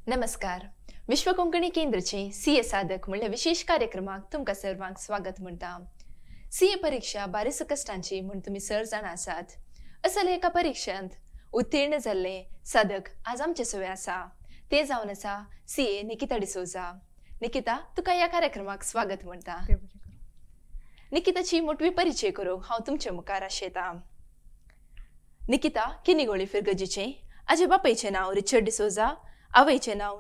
नमस्कार. विश्व कोंकणी केंद्रचे सी ए साधक म्हणल्या विशेष कार्यक्रमाक तुमकां सर्वांक स्वागत म्हणटा. सी ए परिक्षा बारीक कश्टांची म्हूण तुमी सर जाणा आसात. असले एका परिक्षांत उत्तीर्ण जाल्ले साधक आज आमचे सवे आसा. ते जावन आसा सी ए निकिता डिसोजा. निकिता, तुका ह्या कार्यक्रमाक स्वागत म्हणटा. निकिताची मोटवी परिचय करूंक हांव तुमचे मुखार आशेता. निकिता किनीगोळी फिरगजीचें. आजे बापायचें नांव रिचर्ड डिसोजा, आवयचें नांव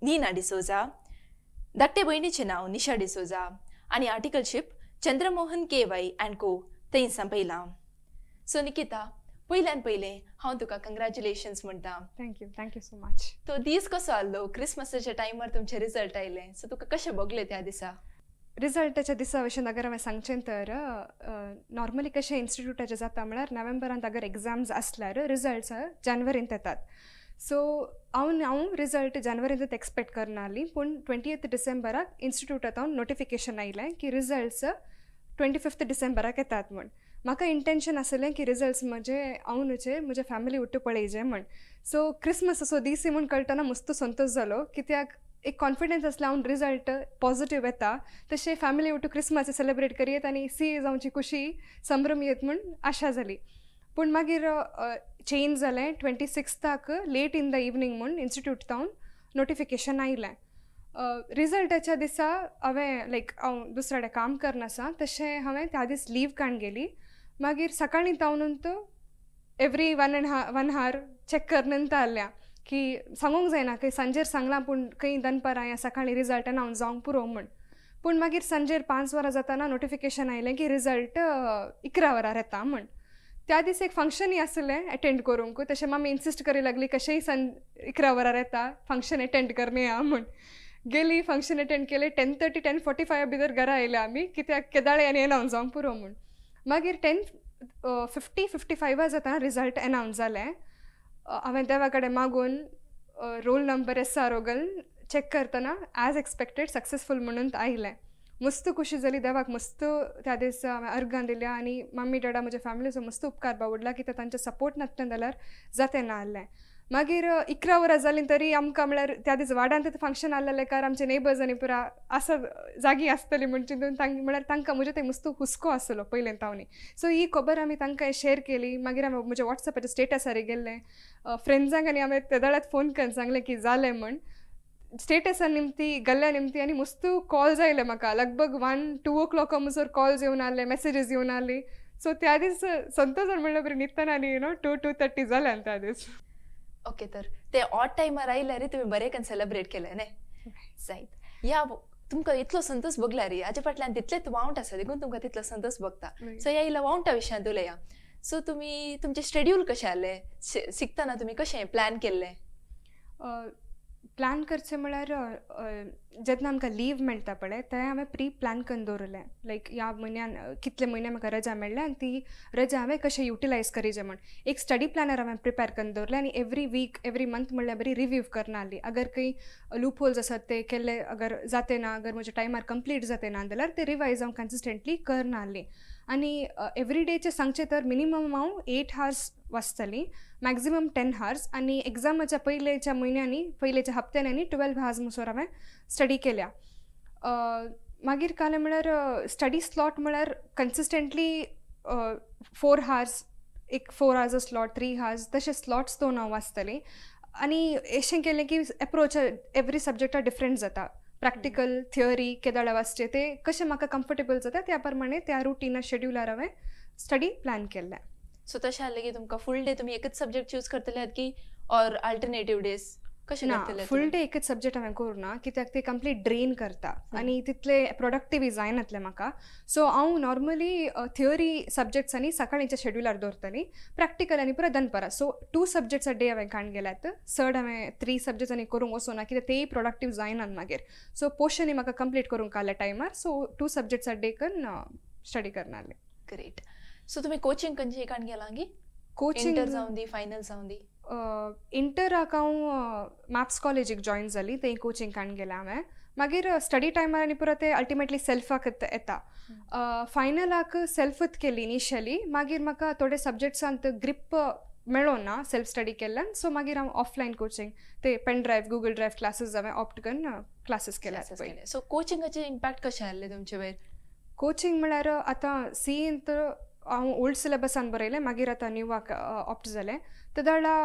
नीना डिसोजा, धाकटे भयणीचें नांव निशा डिसोजा आनी articleship Chandramohan K Y and co थंय सांपयलां. सो निकिता, पयल्यान पयलें हांव तुका कंग्रेच्युलेशन्स म्हणटा. Thank you, thank you so much. तो दीस कसो आसलो? क्रिसमसाच्या टायमार तुमचें रिजल्ट आयलें, सो तुका कशें भोगलें त्या दिसा? रिजल्टाच्या दिसा भशेन अगर हांवें सांगचें तर नॉर्मली कशें इन्स्टिट्यूटाचें जाता म्हळ्यार नोव्हेंबरांत अगर एग्जाम्स आसल्यार रिजल्ट्स जानेवारींत येतात. सो हांव रिजल्ट जानेवारींतच एक्सपेक्ट करनासली, पूण 20 डिसेंबराक इन्स्टिट्यूटांत नोटिफिकेशन आयलें की रिजल्ट्स 25 डिसेंबराक येतात म्हूण. म्हाका इंटेन्शन आसलें की रिजल्ट्स म्हजे हांव न्हय म्हज्या फॅमिली उट्टू पळयजे म्हूण. सो क्रिसमस असो दीस म्हूण कळटना मस्त संतोश जालो, कित्याक एक कॉन्फिडन्स आसलें हांव रिजल्ट पॉजिटीव येता, तशें फॅमिली उट्टू क्रिसमस सेलिब्रेट करयेत आनी सी ए जावची खुशी संभ्रम येत म्हूण आशा जाली. पूण मागीर चेंज जालें. 26 लेट इन the evening म्हूण इन्स्टिट्यूट तावन नोटिफिकेशन आयलें. रिजल्टाच्या दिसा हांवें लायक हांव दुसऱ्या कडेन काम करनासा, तशें हांवें त्या दीस लीव काडून गेली. मागीर सकाळीं तावन एवरी 1 हार चॅक करनंत आसल्या की सांगूंक जायना खंय सांजेर सांगलां पूण खंय दनपारां या सकाळीं रिजल्ट अनावन्स जावंक पुरो म्हूण. पूण मागीर सांजेर 5 वरां जाताना नोटिफिकेशन आयलें की रिजल्ट 11 वरार येता म्हूण. त्या दीस एक फंक्शनूय आसलें एटेंड करूंक, तशें मामी इन्सिस्ट करी लागली कशेंय 11 वरार येता फंक्शन एटेंड करणे या म्हूण. गेली, फंक्शन एटेंड केलें. 10:30 10:45 भितर घरा आयले आमी, कित्याक केदाळे आनी एनावन्स जावंक पुरो म्हूण. मागीर 10:50 55 जाता रिजल्ट एनावन्स जालें. हांवें देवा कडेन मागून रोल नंबर SR घालून चॅक करतना एज एक्सपेक्टेड सक्सेसफूल म्हणून आयलें. मस्त खुशी जाली, देवाक मस्त त्या दीस हांवें अर्गां दिल्या आनी मम्मी डॅडा म्हज्या फॅमिलीचो मस्त उपकार बावडला, कित्याक तांचे सपोर्ट नासलें जाल्यार जातें ना आसलें. मागीर 11 वरां जालीं तरी आमकां म्हळ्यार त्या दीस वाड्यांत फंक्शन आसलेलें कार आमचे नेबर्स आनी पुरा आसा जागी आसतली म्हूण चिंतून म्हळ्यार तांकां म्हजे ते मस्त हुस्को आसलो पयलें तावनी. सो ही खबर आमी तांकां शेअर केली. मागीर आमी म्हज्या वॉट्सएपाच्या स्टेटसार गेल्लें, फ्रेंड्सांक आनी हांवें ते वेळार फोन करून सांगलें की जालें म्हूण. स्टेटसा निमती गल्ल्या निमती आनी मस्त कॉल्स आयले म्हाका, लगभग 1-2 ओ क्लॉक म्हणसर कॉल्स येवन आसले, मॅसेजीस येवन आसली. सो त्या दीस संतोष म्हणल्यार बरी न्हिदतना आनी 2-2:30 जालें त्या दीस. ओके, तर ते ऑड टायमार आयल्यार तुमी बरें करून सेलिब्रेट केलें न्ही? जायत. ह्या तुमकां इतलो संतोष भोगला रे, हाजे फाटल्यान तितलेच वावंट आसा देखून तुमकां तितलो संतोष भोगता. सो ह्या इल्ल्या वावंटा विशयांत उलया. सो तुमी तुमचें शेड्यूल कशें आसलें? शिकतना तुमी कशें प्लॅन केल्लें? प्लॅन करचें म्हळ्यार जेन्ना आमकां लीव मेळटा पळय तें हांवें प्री प्लॅन करून दवरलें. लायक ह्या म्हयन्यान कितले म्हयने म्हाका रजा मेळ्ळ्या आनी ती रजा हांवें कशें युटिलायज करीजे म्हूण एक स्टडी प्लॅनर हांवें प्रिपेर करून दवरलें आनी एवरी वीक एवरी मंथ म्हणल्यार बरी रिव्यू करना आसली. अगर खंय लूप होल्स आसात ते केल्ले अगर जाते ना, अगर म्हज्या टायमार कंप्लीट जाते ना जाल्यार ते रिवायज हांव कन्सिस्टंटली करना आसली. आनी एवरी डेचें सांगचें तर मिनिमम हांव 8 हार्स वाचताली, मॅक्झिमम 10 हार्स. आनी एग्जामाच्या पयलेच्या म्हयन्यांनी पयलेच्या हप्त्यांनी 12 हार्स म्हणसर हांवें स्टडी केल्या. मागीर कालें म्हळ्यार स्टडी स्लॉट म्हळ्यार कन्सिस्टंटली 4 हार्स, एक 4 हार्स स्लॉट, 3 हार्स तशे स्लॉट्स दोन हांव वाचतालीं. आनी अशें केलें की एप्रोच एवरी सब्जेक्टा डिफरंट जाता, प्रॅक्टिकल थियरी केदाळा वाचचें तें कशें म्हाका कम्फर्टेबल जाता त्या प्रमाणे त्या रुटिना शेड्युलार हांवें स्टडी प्लॅन केल्लें. सो तशें आसलें की तुमकां फूल डे तुमी एकच सब्जेक्ट चूज करतले की ऑर अल्टरनेटीव डेज कशें करतले? फूल डे एकच सब्जेक्ट हांवें करूं ना, कित्याक ते कंप्लीट ड्रेन करता आनी तितले प्रोडक्टिव्ह जायनातलें म्हाका. सो हांव नॉर्मली थियरी सब्जेक्ट्स आनी सकाळींच्या शेड्युलार दवरतली, प्रॅक्टिकल आनी पुरा दनपारां. सो 2 सब्जेक्ट्स अ डे हांवें काडून गेल्यात, चड हांवें 3 सब्जेक्ट्स आनी करूंक वचूना कित्याक तेय प्रोडक्टीव जायनात मागीर. सो पोर्शनूय म्हाका कंप्लीट करूंक काडल्या टायमार. सो 2 सब्जेक्ट्स अ डे करून स्टडी करनासलें. ग्रेट. सो तुमी कोचिंग खंयची काडून गेलां की? कोचिंग इंटर जावं दी, फायनल जावं दी? इंटराक हांव मॅप्स कॉलेजीक जॉयन जाली, थंय कोचिंग काडून गेलें हांवें. मागीर स्टडी टायमार आनी पुरो ते अल्टिमेटली सेल्फाक येता. फायनलाक सेल्फूच केली इनिशियली. मागीर म्हाका थोडे सब्जेक्ट्सांत ग्रीप मेळोना सेल्फ स्टडी केल्ल्यान. सो मागीर हांव ऑफलायन कोचिंग ते pen drive, Google drive classes हांवें ऑप्ट करून क्लासीस केल्या. सो कोचिंगाचे इम्पॅक्ट कशें आसलें तुमचे वयर? कोचिंग म्हळ्यार आतां सीएन तर हांव ओल्ड सिलेबसान बरयलें, मागीर आतां न्यूवाक ऑप्ट जालें. तेदळा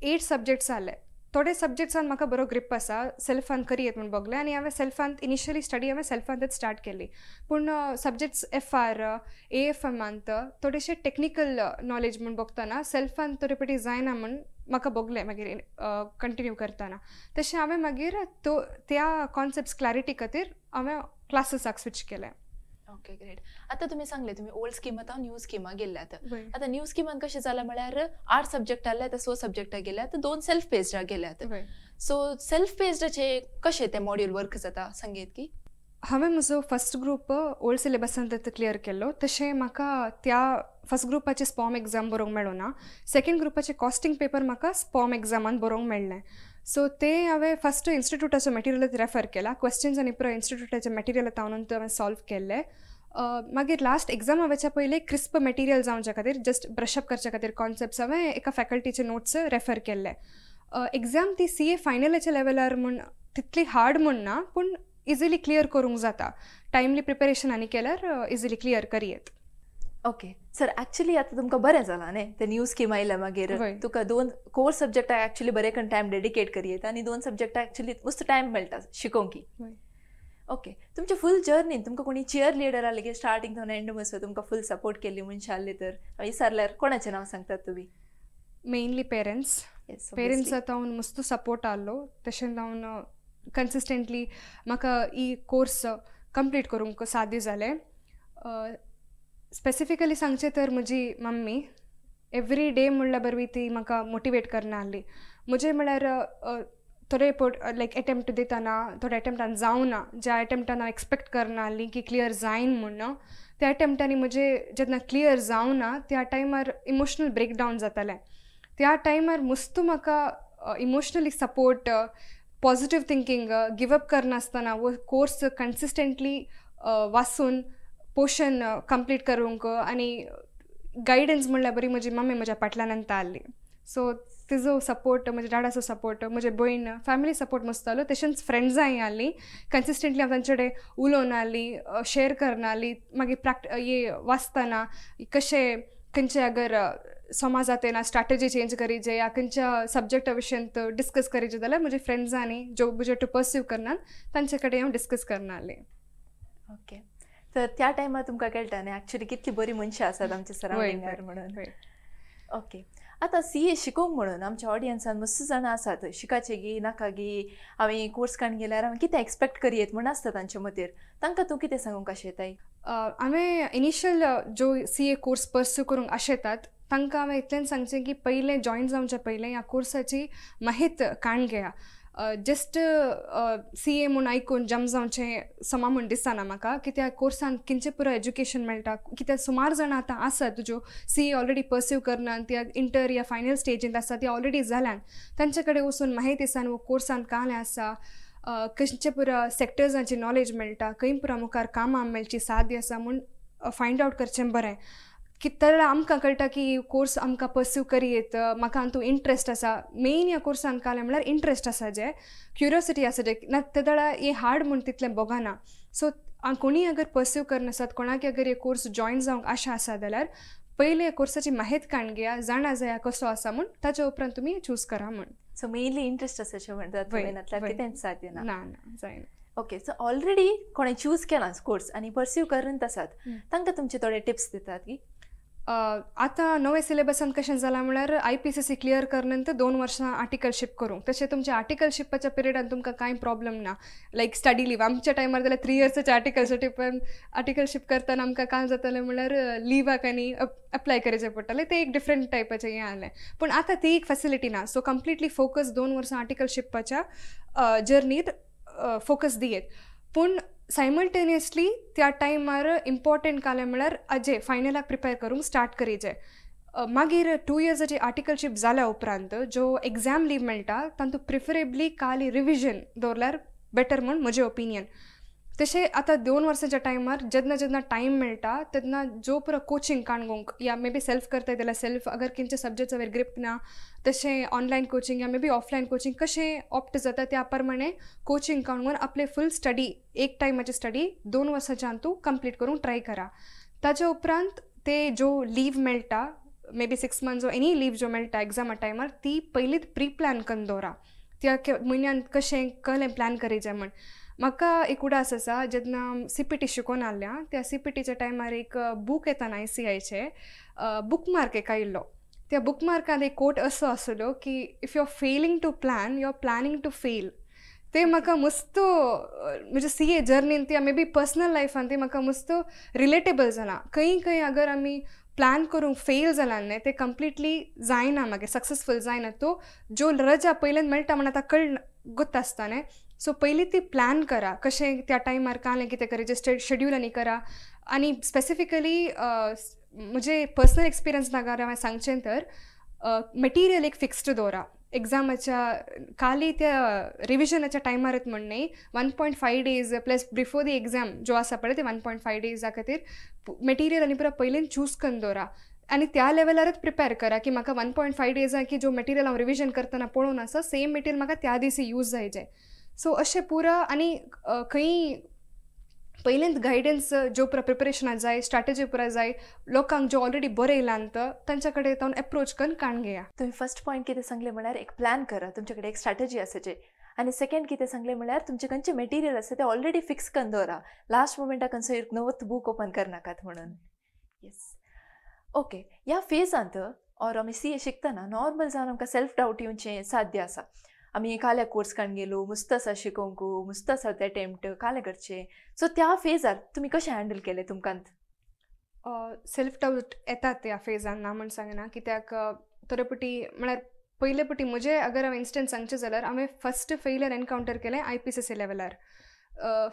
8 सब्जेक्ट्स आसले. थोडे सब्जेक्ट्सान म्हाका बरो ग्रीप आसा, सेल्फान करयेत म्हूण बगलें आनी हांवें सेल्फान इनिशियली स्टडी हांवें सेल्फांतच स्टार्ट केली. पूण सब्जेक्ट्स एफ आर, एएफएमांत थोडेशे टॅक्निकल नॉलेज म्हूण बगतना सेल्फान थोडे पटी जायना म्हूण म्हाका भोगलें मागीर कंटिन्यू करतना. तशें हांवें मागीर तो त्या कॉन्सेप्ट्स क्लॅरिटी खातीर हांवें क्लासीसाक स्विच केलें. Okay, great. आतां तुमी सांगलें तुमी ओल्ड स्किमांत न्यू स्किमा गेल्यात. आतां न्यू स्किमान कशें जालां म्हळ्यार 8 सब्जेक्ट आसले, आतां 6 सब्जेक्टाक गेल्यात, आतां 2 सेल्फ पेज्डाक गेल्यात. सो सेल्फ पेज्डाचे कशें तें मॉड्यूल वर्क जाता सांगयत की? हांवें म्हजो फर्स्ट ग्रूप ओल्ड सिलेबसांत क्लियर केल्लो. तशें म्हाका त्या फर्स्ट ग्रुपाचे स्पॉम एग्जाम बरोवंक मेळना. सेकेंड ग्रुपाचे कॉस्टिंग पेपर म्हाका स्पॉम एग्जामान बरोवंक मेळ्ळें. सो ते हांवें फर्स्ट इन्स्टिट्यूटाचो मटेरियल रेफर केला, क्वेश्चन्स आनी पुरो इन्स्टिट्यूटाचें मटेरियल तावन हांवें सॉल्व केल्लें. मागीर लास्ट एग्जामा वचच्या पयलीं क्रिस्प मटेरियल जावच्या खातीर, जस्ट ब्रशअप करच्या खातीर कॉन्सेप्ट्स हांवें एका फॅकल्टीचे नोट्स रेफर केल्ले. एग्जाम ती सीए फायनलाच्या लेवलार म्हूण तितली हार्ड म्हूण ना, पूण इजिली क्लियर करूंक जाता. टायमली प्रिपेरेशन आनी केल्यार इजिली क्लियर करयेत. ओके सर, एक्चुअली आतां तुमकां बरें जालां न्ही ते न्यू स्कीम आयल्या मागीर तुका 2 कोर सब्जेक्टाक एक्चुअली बरें करून टायम डेडिकेट करयेत आनी 2 सब्जेक्टाक एक्चुअली मस्त टायम मेळटा शिकोवंक. ओके, तुमच्या फूल जर्नीन तुमकां कोणी चियर लिडर आसले की स्टार्टींग थोन एंड मसो तुमकां फूल सपोर्ट केल्ली मनशां आसली तर विचारल्यार कोणाचें नांव सांगतात तुमी? Mainly parents. पेरंट्सा तावन मस्त सपोर्ट आहलो. तशें जावन कन्सिस्टंटली म्हाका ही कोर्स कंप्लीट करूंक साध्य जालें. स्पेसिफिकली सांगचें तर म्हजी मम्मी एवरी डे म्हणल्यार बरवी ती म्हाका मोटिवेट करना आहली. म्हजें म्हळ्यार थोडे लायक एटेम्प्ट दितना थोडे एटेम्प्टान जावना, ज्या एटेम्प्टान हांव एक्सपेक्ट करना आहली की क्लियर जायन म्हूण, त्या एटेम्प्टांनी म्हजें जेन्ना क्लियर जावना त्या टायमार इमोशनल ब्रेकडावन जातालें. त्या टायमार मस्त म्हाका emotionally support, positive thinking, give up करनासतना वो कोर्स कन्सिस्टंटली वाचून पोर्शन कंप्लीट करूंक आनी गायडन्स म्हणल्यार बरी म्हजी मम्मी म्हज्या फाटल्यान आहली. सो तिजो सपोर्ट, म्हज्या डॅडाचो सपोर्ट, म्हजे भयण, फॅमिली सपोर्ट मस्त आहलो. तशेंच फ्रेंड्सांय आहलीं, कन्सिस्टंटली हांव तांचे कडेन उलोवन आहली, शेयर करना आहली. मागीर हे वाचतना कशें खंयचे अगर समाजांत येना स्ट्रॅटजी चेंज करीजे या खंयच्या सब्जेक्टा विशयांत डिस्कस करीजे जाल्यार म्हजे फ्रेंड्सांनी जो म्हजे टू पर्सीव करनात तांचे कडेन हांव डिस्कस करना आहलें. ओके, तर त्या टायमार तुमकां कळटा न्ही एक्चुअली कितली बरी मनशां आसात आमच्या सरावंडिंगार म्हणून. ओके, आतां सीए शिकोवंक म्हणून आमच्या ऑडियन्सान मस्त जाणां आसात शिकाचे गी नाका गी, हांवें कोर्स काडून गेल्यार हांवें कितें एक्सपेक्ट करयेत म्हूण आसता तांच्या मतीर, तांकां तूं कितें सांगूंक आशेताय? हांवें इनिशियल जो सीए कोर्स पर्स्यू करूंक आशेतात तांकां हांवें इतलेंच सांगचें की पयलें जॉयन जावच्या पयलें ह्या कोर्साची माहीत काण घेया. जस्ट सीए म्हूण आयकून जम्प जावचें समा म्हूण दिसना म्हाका, कित्याक कोर्सान किंचे पुरो एज्युकेशन मेळटा. कित्याक सुमार जाणां आतां आसात ज्यो सीए ऑलरेडी पर्स्यू करनात, त्या इंटर या फायनल स्टेजींत आसा, ती ऑलरेडी जाल्यान तांचे कडेन वचून माहिती आसा वो कोर्सान कांय आसा, खंयचे पुरो सेक्टर्सांची नॉलेज मेळटा, खंय पुरो मुखार कामां मेळची साध्य आसा म्हूण फायंड आवट करचें बरें. कित्याक आमकां कळटा की कोर्स आमकां पर्स्यू करयेत, म्हाका हातूंत इंट्रस्ट आसा. मेन ह्या कोर्सान कालें म्हणल्यार इंट्रस्ट आसा, जे क्युरियोसिटी आसा, जे ना तेदळा हें हार्ड म्हूण तितलें बोगाना. सो कोणीय अगर पर्स्यू करनासत, कोणाक अगर हे कोर्स जॉयन जावंक आशा आसा जाल्यार पयलीं ह्या कोर्साची माहिती काडून घेया, जाणा जाया कसो आसा म्हूण, ताच्या उपरांत तुमी चूज करा म्हूण. सो मेनली इंट्रस्ट आसा अशें म्हणटात तुवें, नातल्यार कितेंच साध्य ना. ना ना जायना. ओके, सो ऑलरेडी कोणें चूज केलां कोर्स आनी पर्स्यू करून आसात तांकां तुमचे थोडे टिप्स दितात की? आतां नवे सिलेबसान कशें जालां म्हणल्यार आयपीसीसी क्लियर करनंतर 2 वर्सां आर्टिकलशीप करूंक. तशें तुमच्या आर्टिकलशिपाच्या पिरियडान तुमकां कांय प्रॉब्लम ना, लायक स्टडी लीव. आमच्या टायमार जाल्यार 3 इयर्साचे आर्टिकलशिप, आर्टिकलशीप करतना आमकां कांय जातालें म्हणल्यार लिवाक आनी अप्लाय करचें पडटालें, तें एक डिफरंट टायपाचें हें आहलें. पूण आतां ती एक फेसिलिटी ना. सो कंप्लिटली फोकस 2 वर्सां आर्टिकलशिपाच्या जर्नीत फोकस दियेत. पूण सायमल्टेनियसली त्या टायमार इम्पॉर्टंट कालें म्हणल्यार अजे फायनलाक प्रिपेर करूंक स्टार्ट करीजे. मागीर 2 इयर्साची आर्टिकलशीप जाल्या उपरांत जो एग्जाम लीव मेळटा तातूंत प्रिफरेबली काली रिविजन दवरल्यार बेटर म्हूण म्हजें ओपिनियन. तशें आतां 2 वर्सांच्या टायमार जेन्ना जेन्ना टायम मेळटा तेन्ना जो पुरो कोचिंग काणगोंक या मे बी सेल्फ करताय जाल्यार सेल्फ, अगर खंयच्या सब्जेक्ट्सा वयर ग्रीप ना तशें ऑनलायन कोचिंग या मे बी ऑफलायन कोचिंग कशें ऑप्ट जाता त्या प्रमाणे कोचिंग काणून आपले फूल स्टडी एक टायमाची स्टडी 2 वर्सांच्या अंतू कंप्लीट करूंक ट्राय करा. ताच्या उपरांत ते जो लीव मेळटा may be 6 months or any leave जो मेळटा एग्जामा टायमार ती पयलींच प्री प्लॅन करून दवरा, त्या म्हयन्यान कशें कहलें प्लॅन करीजे म्हण. म्हाका एक उडास आसा जेन्ना CPT शिकोवन आहल्या त्या CPTच्या टायमार एक बूक येता ICIचे बूक मार्क एक आयिल्लो. त्या बूक मार्कान एक कोट असो आसलो की if you are failing to plan you are planning to fail. ते म्हाका मस्त म्हणजे CA जर्नीन ती मे बी पर्सनल लायफान ती म्हाका मस्त रिलेटेबल जाला. खंय खंय अगर आमी प्लॅन करूंक फेल जाला न्ही ते कंप्लिटली जायना, मागीर सक्सेसफूल जायना. तो ज्यो रजा पयल्यान मेळटा म्हण आतां कळ गोत्त आसता न्ही, सो पयलीं ती प्लॅन करा कशें त्या टायमार कालें कितें करीचें शेड्यूल आनी करा. आनी स्पेसिफिकली म्हजे पर्सनल एक्सपिरियन्स नागर हांवें सांगचें तर मटिरियल एक फिक्स्ड दवरा एग्जामाच्या खाली त्या रिविजनाच्या टायमारच म्हण न्ही, 1.5 days plus before the exam जो आसा पळय ते 1.5 डेजा खातीर मटिरियल आनी पुरो पयलीं चूज करून दवरा आनी त्या लेवलारच प्रिपेर करा की म्हाका 1.5 डेजा की जो मटिरियल हांव रिविजन करतना पळोवन आसा सेम मटिरियल म्हाका त्या दिसी यूज जायचें. सो अशें पुरा आनी खंय पयलींच गायडन्स ज्यो पुरा प्रिपरेशनाक जाय स्ट्रॅटजी पुरा जाय लोकांक ज्यो ऑलरेडी बरयलां तांच्या कडेन तावन एप्रोच करून काण घेया. तुवें फर्स्ट पॉयंट कितें सांगलें म्हळ्यार एक प्लॅन करा, तुमचे कडेन एक स्ट्रॅटजी आसाचे. आनी सेकंड कितें सांगलें म्हळ्यार तुमचे खंयचें मटेरियल आसा तें ऑलरेडी फिक्स करून दवरा, लास्ट मोमेंटाक खंयचो एक नवोच बूक ओपन करनाकात म्हणून. येस ओके, ह्या फेजांत ऑर आमी CA शिकतना नॉर्मल जावन आमकां सेल्फ डावट येवचें साध्य आसा. आमी काल्या कोर्स काण गेलो, मुस्त आसा शिकोवंक, मुस्त आसा ते अटेम्प्ट कालें करचें. सो त्या फेजार तुमी कशें हँडल केलें तुमकां? सेल्फ डावट येतात त्या फेजान ना म्हण सांगना, कित्याक थोडे पटी म्हळ्यार पयले पटी म्हजें अगर हांवें इन्स्टंट सांगचें जाल्यार हांवें फर्स्ट फेलियर एनकावंटर केलें IPCC लेवलार.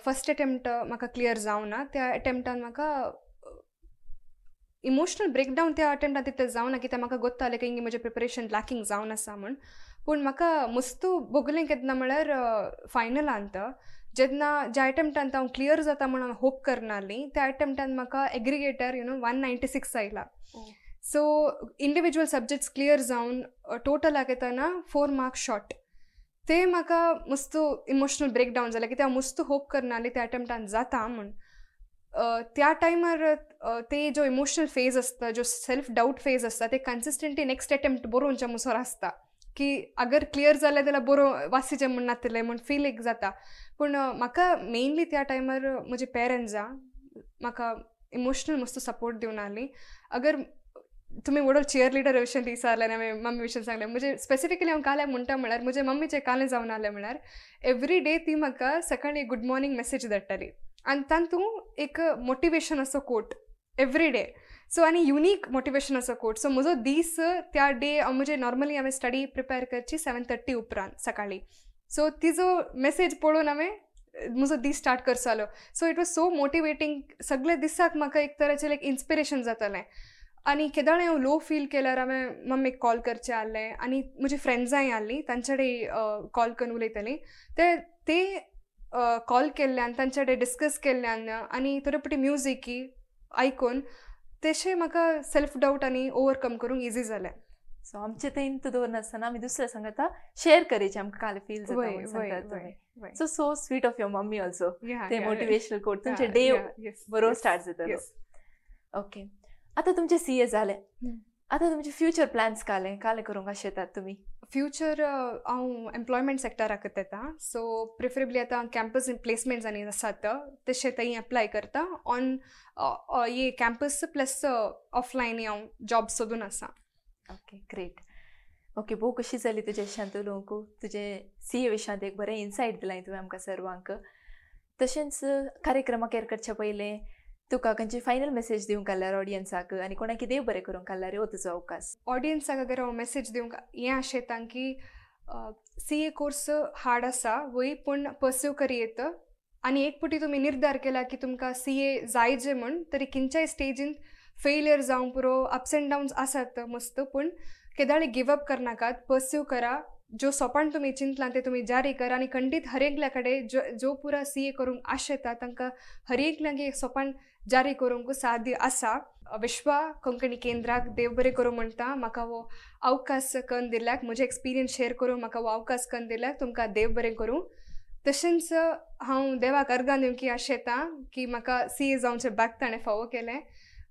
फर्स्ट अटेम्प्ट म्हाका क्लियर जावना, त्या अटेम्प्टान म्हाका इमोशनल ब्रेकडावन त्या अटेम्प्टान तितलें जावना कित्याक म्हाका गोत्तालें की म्हजें प्रिपरेशन लॅकिंग जावन आसा म्हण. पूण म्हाका मस्तू भोगलें केन्ना म्हळ्यार फायनलांत जेन्ना ज्या अटेम्प्टांत हांव क्लियर जाता म्हण हांव होप करनासली त्या अटेम्प्टान म्हाका एग्रिगेटर 196 आयला. सो इंडिविज्युअल सब्जेक्ट्स क्लियर जावन टोटलाक येतना 4 मार्क्स शॉर्ट. ते म्हाका मस्त इमोशनल ब्रेकडावन जालें कित्याक हांव मस्त होप करनासली त्या अटेम्प्टान जाता म्हण. त्या टायमार ते जो इमोशनल फेज आसता जो सेल्फ डावट फेज आसता ते कन्सिस्टंटली नेक्स्ट अटेम्प्ट बरोवच्या मुसोर आसता की अगर क्लियर जालें जाल्यार बरो वासीचें म्हण नातलें म्हण फील एक जाता. पूण म्हाका मेनली त्या टायमार म्हजे पेरंट्सां म्हाका इमोशनल मस्त सपोर्ट दिवन आहली. अगर तुमी व्हडलो चियर लिडर विशयन विचारलें आनी हांवें मम्मी विशयन सांगलें, म्हजे स्पेसिफिकली हांव काल्याक म्हणटा म्हळ्यार म्हजे मम्मीचें कालें जावन आहलें म्हळ्यार एवरी डे ती म्हाका सकाळीं गुड मॉर्निंग मॅसेज धाडटाली आनी तातूंत एक मोटिवेशन असो कोट एवरी डे. सो आनी युनीक मोटिवेशन असो कोट. सो म्हजो दीस त्या डे म्हणजे नॉर्मली हांवें स्टडी प्रिपेर करची 7:30 उपरांत सकाळीं. सो तिजो मॅसेज पळोवन हांवें म्हजो दीस स्टार्ट करचो जालो. So it was so motivating. सगळे दिसाक म्हाका एक तरेचें लायक इन्स्पिरेशन जातालें. आनी केदाळें हांव लो फील केल्यार हांवें मम्मीक कॉल करचें आहलें आनी म्हजी फ्रेंड्सांय आहलीं तांचे कडेन कॉल करून उलयतालीं. ते कॉल केल्ल्यान तांचे कडेन डिस्कस केल्ल्यान आनी थोडे पटी म्युजिकी आयकून तशें म्हाका सेल्फ डावट आनी ओवरकम करूंक इजी जालें. सो आमचे थंय दवरनासतना आमी दुसऱ्या सांगता शेअर करायचे आमकां काल फील जाता. So so sweet of your mummy also ते मोटिवेशनल कोट तुमचे डे बरो स्टार्ट जाता. ओके, आतां तुमचे CA जालें, आतां तुमचे फ्युचर प्लॅन्स कालें कालें करूंक आशेतात तुमी? फ्युचर हांव एम्प्लॉयमेंट सेक्टराक येता. सो प्रिफरेबली आतां कॅम्पस प्लेसमेंट्स आनी आसात तशें थंय एप्लाय करता ऑन ये कॅम्पस प्लस ऑफलायन हांव जॉब सोदून आसा. Okay great. ओके, भोव कशी जाली तुजे शांत उलोवंक, तुजे CA विशयांत एक बरें इनसायट दिलां तुवें आमकां सर्वांक. तशेंच कार्यक्रमाक एअर करच्या पयलें तुका खंयची फायनल मेसेज दिवंक आसल्यार ऑडियन्साक आनी कोणाक कितेंय बरें करूंक आसल्यार हो तुजो अवकाश. ऑडियन्साक अगर हांव मेसेज दिवंक हें आशेता की CA course hard आसा वय पूण पर्स्यू करी येत आनी एक पटी तुमी निर्धार केला की तुमकां CA जाय जे म्हण तरी खंयच्याय स्टेजीन फेलियर जावंक पुरो, अप्स एंड डावन्स आसात मस्त, पूण केदाळी गिव अप करनाकात, पर्स्यू करा. ज्यो सोपान तुमी चिंतलां ते तुमी जारी करा आनी खंडीत हर एकल्या कडेन जो पुरा CA करूंक आशेता तांकां हर एकल्यांक एक सोपान जारी करूंक साध्य आसा. विश्वा कोंकणी केंद्राक देव बरें करूं म्हणटा. म्हाका हो अवकाश करून दिल्याक, म्हजे एक्सपिरियन्स शेअर करूं म्हाका हो अवकाश करून दिल्याक तुमकां देव बरें करूं. तशेंच हांव देवाक अर्गां दिवंक आशेता की म्हाका CA जावचें भाग ताणें फावो केलें.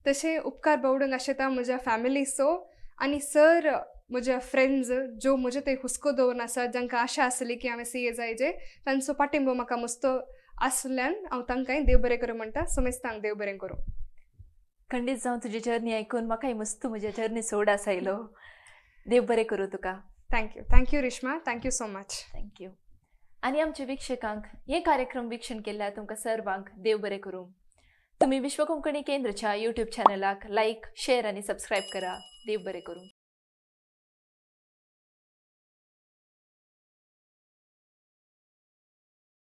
तशें उपकार बावडूंक आशेता म्हज्या फॅमिलीचो आनी सर म्हज्या फ्रेंड्स ज्यो म्हजे थंय हुस्को दवरून आसा, जांकां आशा आसली की हांवें CA जायजे, तांचो पाठिंबो म्हाका मस्तो आसल्यान हांव तांकांय देव बरें करूं म्हणटा. समेस्तांक देव बरें करूं. खंडीत जावं तुजी जर्नी आयकून म्हाकाय मस्त म्हज्या जर्नी सोड आसायलो. देव बरें करूं तुका. Thank you, thank you Rishma, thank you so much. Thank you. आनी आमच्या वीक्षकांक हे कार्यक्रम वीक्षण केल्ल्या तुमकां सर्वांक देव बरें करूं. तुमी विश्व कोंकणी केंद्रच्या यूट्यूब चॅनलाक लायक, शेअर आनी सबस्क्रायब करा. देव बरें करूं.